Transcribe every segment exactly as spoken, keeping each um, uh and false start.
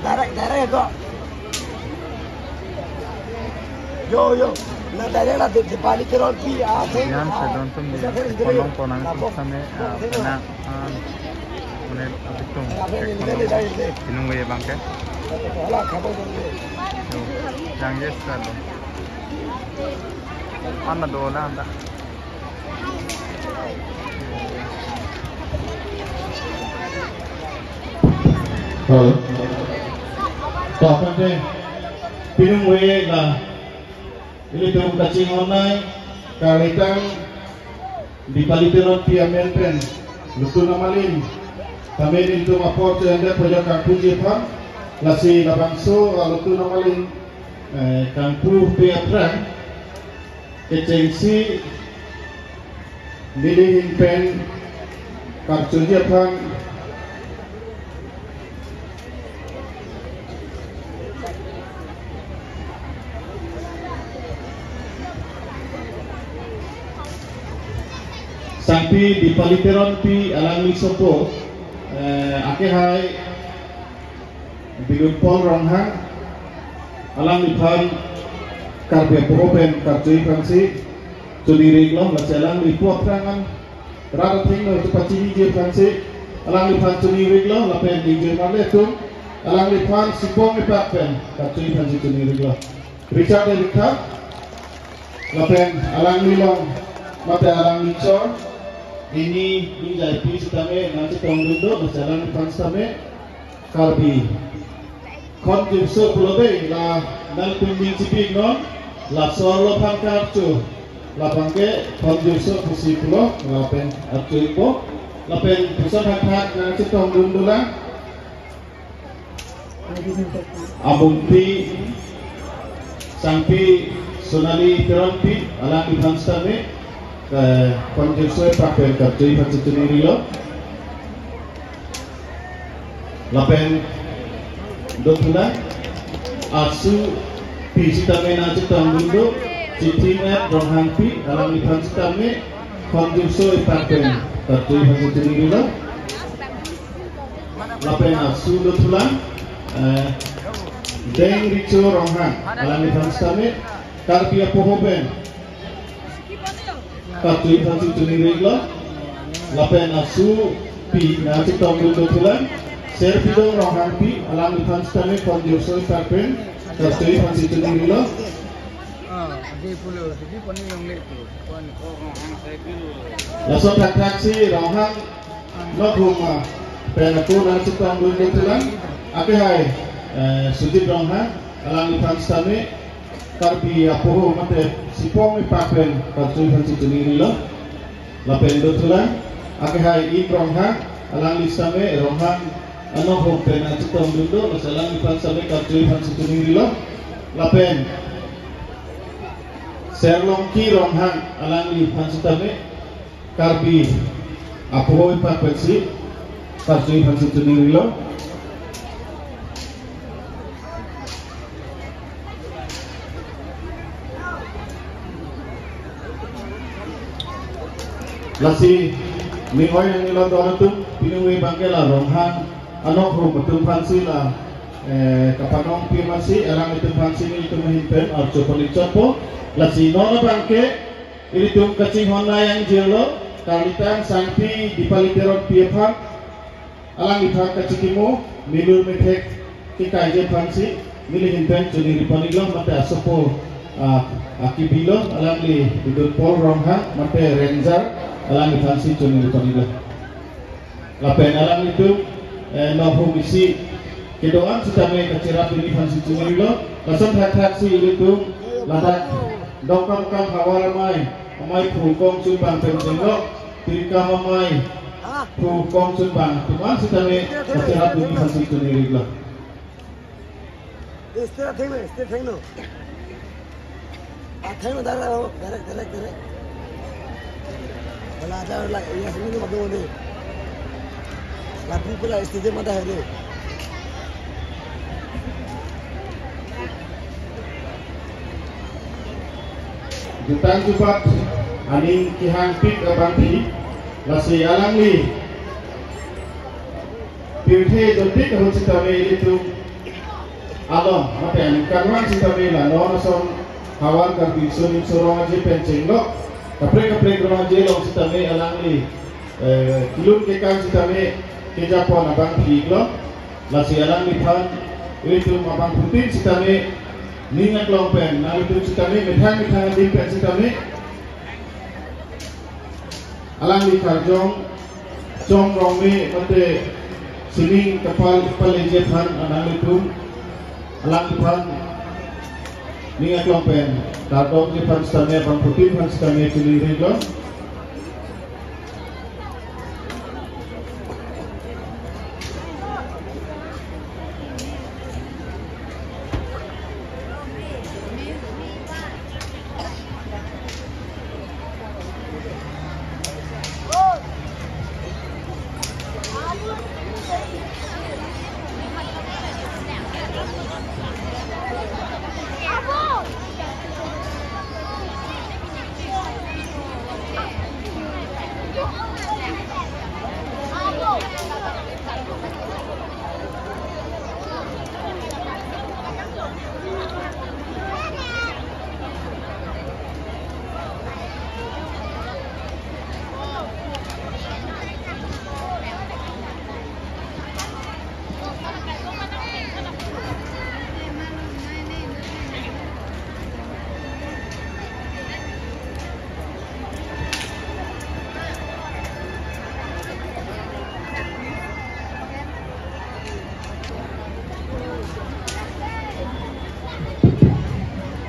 Direct, direct ko. Yo, yo. Na direct la di, di Dipali Teronpi, ah, Yan sedon atum di ponong ponong same, ah, penang, ah, menit abitung. Pinung we bangke. Yo, yang yes salo. Ana do na anda. Halo. To, pante pinung we la ilitum kachinghon nai, karlitang Dipali Teronpi amen pen Lutun Amalin, kami ilitum apor tu ende pojok kangpuji aphan, lasi labangso, ah, Lutun Amalin, eh, kangpupe aphrang kechengsi nelihin pen karchuji aphan Sangpi Dipali Teronpi alangli sopo, eh, akehai Bidun Paul Ronghang, alangliphan Karbi apoho pen karchuji aphansi choningri-iklo, lasi alangli pu aphrang an rat athengno chepachiniji aphansi alangliphan choningri-iklo, lapen ningjemar le atum alangliphan sibong epak pen karchuji aphansi choningri-iklo. Richard Elikha, lapen alangli along mate alangli chor, ini ningjaipi sitame nangchetongdun do, lasi alangliphan sitame Karbi Khon Jibso pulote la nangtum ning chipiknon, laso arlo aphan karcho, labangke Khon Jibso pusi pulo, lapen archo-ikpo, lapen puson thakthak nangchetongdun dolang. Abungpi Sangpi Sonali Teronpi, alangliphan sitame, eh, Khon Jibso epak pen karchuji aphansi choningrilo. Lapen dothulang, asu pi sitame nangchetongdun do, Chitim Ep Ronghangpi, alangliphan sitame Khon Jibso epak pen karchuji aphansi choningrilo. Lapen asu dothulang, eh, Deng Richo Ronghang, alangliphan sitame Karbi apoho pen karchuji aphansi choningrilo. Lapen asu pi nangchetongdun dothulang, Serbidong Ronghangpi, alangliphan sitame Khon Jibso epak pen karchuji aphansi choningrilo. Ah, di pulo, di poni long le tu. Laso thakthak si Ronghang Nokhum, ah, pen ako nangchetongdun dothulang, akehai, eh, Sujit Ronghang, alangliphan sitame Karbi apoho mate sibong epak pen karchuji aphansi choningrilo. Lapen dothulang, akehai Im Ronghang, alangli sitame Ronghang Nokhum pen nangchetongdun do, lasi alangliphan sitame karchuji aphansi choningrilo. Lapen Serlongki Ronghang, alangliphan sitame Karbi apoho epak pensi karchuji aphansi choningrilo. Lasi ning oi nangnelo don atum, pinung we bangke la Ronghang Nokhum atum aphansi la, eh, kapanongpi amatsi alanglitum aphansi nelitum ahin pen archo palik chotpo. Lasi non abangke ilitum kachinghon nai angjirlo, karlitang Sangpi Dipali Teronpi aphan, alangliphan kachikimo milur methek kekaiji aphansi nelihin pen choningri pon-iklo, mate asopo, ah, akebilo, alangli Bidun Paul Ronghang, mate ranger, alangliphansi choningri pon-iklo. Lapen alanglitum, eh, Nokhum isi kedo-an sitame kacherap neliphansi choningrilo. Lason thakthak si ilitum ladak Dongkamukam Havar Amei, Amei Phukong Chunbang pen chenglok, Tirikam Amei, Pu kongchun bang atum an sitame kacherap dunji aphansi choningri lo. Stage atheng lo, stage atheng lo. Atheng lo, dak dak, direct, direct, direct. Wala ada la, ya sini ni madu ni. Lapu pula stage mata hai de. Jutang jubat aning kehangpik abangpi, lasi alangli pirthe dotik ahut sitame ilitum along mate aningkanvang sitame la non ason havar Karbi Riso Nimso Rong Aje pen chenglok kaprek kaprek rong aje along sitame alangli, eh, kelun kekang sitame kejapon abangpi lo. Lasi alangliphan ilitum abangphutin sitame ning aklong pen, nanglitum sitame methang methang adim pen sitame alangli karjong Chom Rongmei mate sining kapal paleji aphan nanglitum alangliphan ning aklong pen kardom ji aphan sitame abangphutin aphan sitame choningri lo.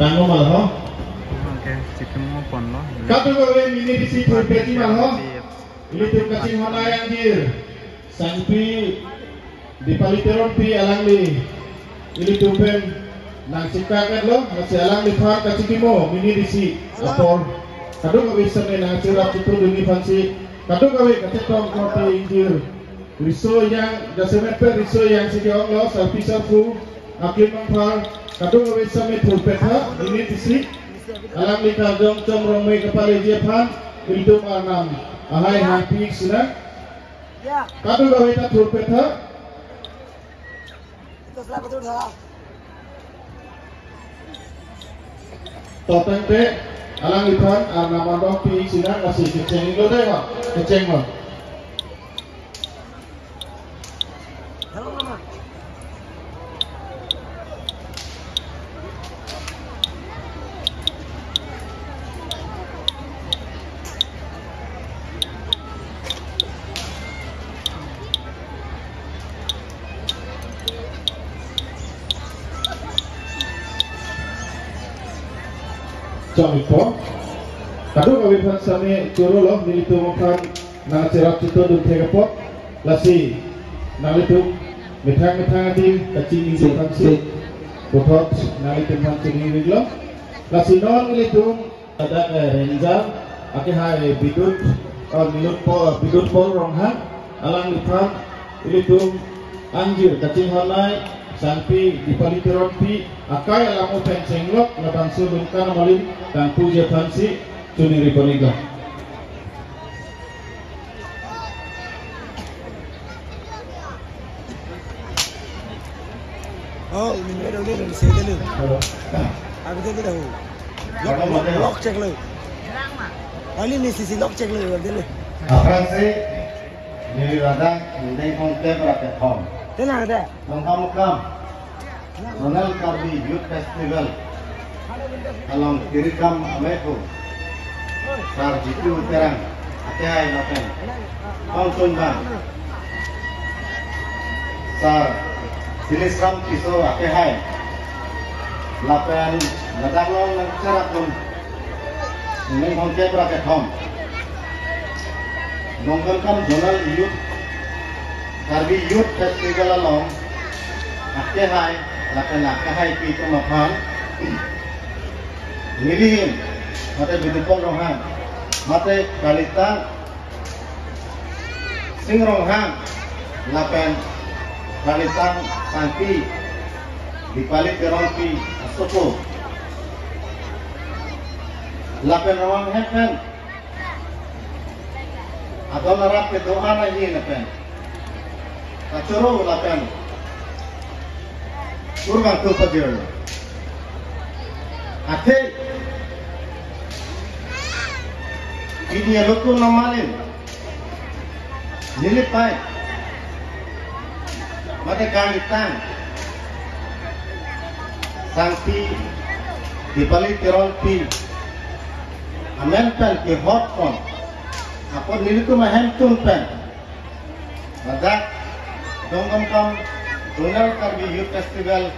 Tanglo ma ho? Okay, chicken mo pon lo. Kadokave minit isi thurpet ma ho? Ilitum kachinghon angjir Sangpi Dipali Teronpi alangli ilitum pen nangchikak-et lo, lasi alangliphan kachikimo minit isi apor kadokave sitame nangcherap chitudunji aphansi kadokave kachetong korte ingjir riso ejang, jasemet pen riso ejang si ke-ong lo, sarpi sarpo, akim angphar, kadokave sitame thurpet tha, minit isi. Alangli karjong Chom Rongmei kapaleji aphan ilitum arnam ahai hangpik sinang. Ya. Kadokave ta thurpet tha. Itu salah betul salah. To tangte alangliphan arnam arnam pi sinang, lasi kecheng lo dei ma, kecheng lo. Chomikpo. Kadokave aphan sitame choro lo, nelitum aphan nangcherap chitudun thek apot. Lasi nanglitum methang methang adim kachinghon aphansi puthot nanglitum aphan choningri lo. Lasi non nelitum ladak, eh, Ranger akehai Bidut, eh, Bidut Paul, Bidut Paul Ronghang, alangliphan ilitum angjir kachinghon-ai Sangpi Dipali Teronpi akai alamo pen chenglok labangso Lungkan Amalin kangpuji aphansi choningri pon-ik lo. Oh, ini ada, ada, ada, saya dulu. Halo. Aku tadi tahu. Lock, lock, lock check lo. Kali ini sisi lock check lo, dulu. Aphrangsi, neli ladak, Dengkong Tep Rakethom. Tenang deh. Nongkam kam. Zonal Karbi Youth Festival along tirikam amekhu Sar Jitu Terang akehai lapen kongchun bang Sar Silisram Tisso akehai lapen ladak along nangcherap dun Dengkong Tep Rakethom. Dongkamkam Zonal Youth, Karbi Youth Festival along akehai lapen akehaipi atum aphan nelihin mate Bidupal Ronghang mate kalitang Sing Ronghang lapen kalitang sangpi Dipali Teronpi asopo lapen Ronghang hem pen adon arap kedo-an ahin pen kachoro lapen kurvangthu pajirlo. Athe pini alotu nangmalin nelipei mate kalitang sangpi Dipali Teronpi amen pen kehot pon apot nelitum ahemtun pen ladak Dongkamkam Zonal Karbi Youth Festival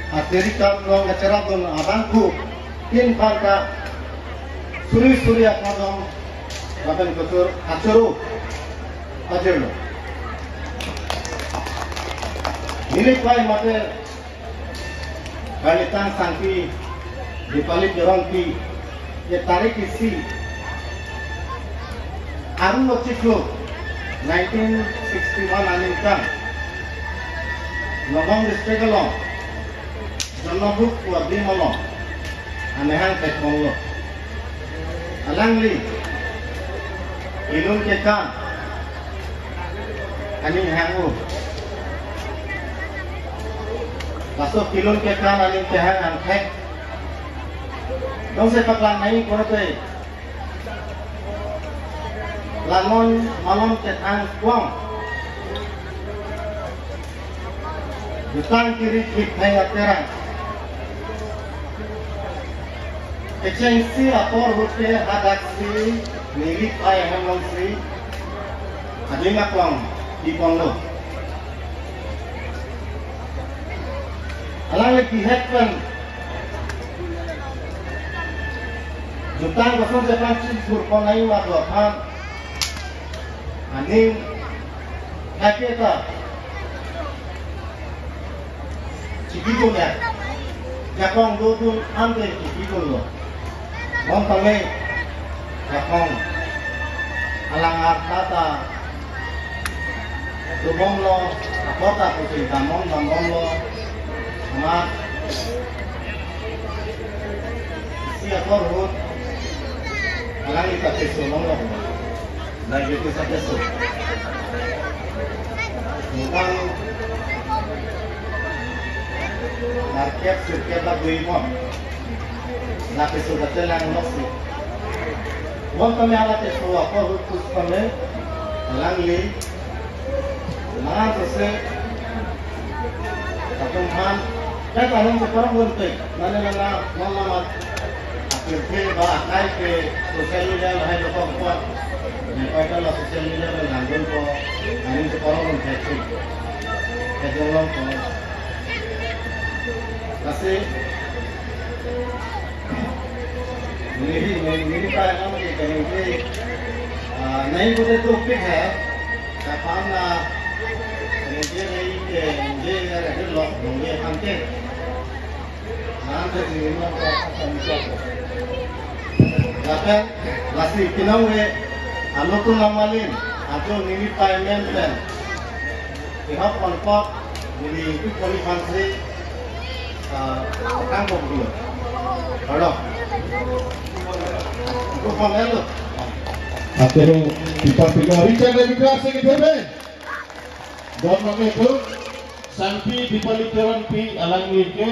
atirikam along kacherapdun abangphu tin phan ta suri suri akadom lapen kachoro kachoro pajirlo. Nelipei mate kalitang sangpi Dipali Teronpi ke tarik isi Arun Ochiklo nineteen sixty-one aningkan Nagaon district along Jonnobhuk pu adim along amahang thekponlo. Alangli Kilun Kekan aning hang-o. Laso Kilun Kekan aning kehang angthek dongse paklang nai pulote la non malom kethang kwang jutang kiri kitheng aterang kechengsi ator ahut ke hadaksi nelipei ahem alongsi adim aklong piponlo. Alangli kehek pen jutang kosonsi pangchijur pon nai ma do aphan aning hake ta chipidun ya. Jakong dodun ante chipidunlo. Bom tame jakong alang arta ta dobomlo, akota pusi damon dambomlo. Amat isi ator ahut alangli ta keso longlo. Diabetes akeso. Ningkan market sirket la dui mo. La keso katelang loksi. Bom tame hala keso apo hukus tame alangli mangan sese latum aphan dak along separong gunting. Mane nana mama apirthe ba akai ke social media lahai lokok ko. Nepaita la social media pen langdun ko. Aning separong gunting. Kejolong ko. Lasi neli, neli, neli pa yang ke kami ke, ah, nahi pute topik hai, kapan na, neli ke, neli ke, neli lok, neli pante. Nanti neli lok, kami siapa? Lapen, lasi pinang we, anu tu namalin, atau neli payment pen. Ihap pangkok, neli itu kami pantri, ah, tangkok dulu. Halo. Itu pamelo. Atero, kita pindah Richard dari Keras yang kedua. Dan nama itu, Sangpi Dipali Teronpi alangli ke,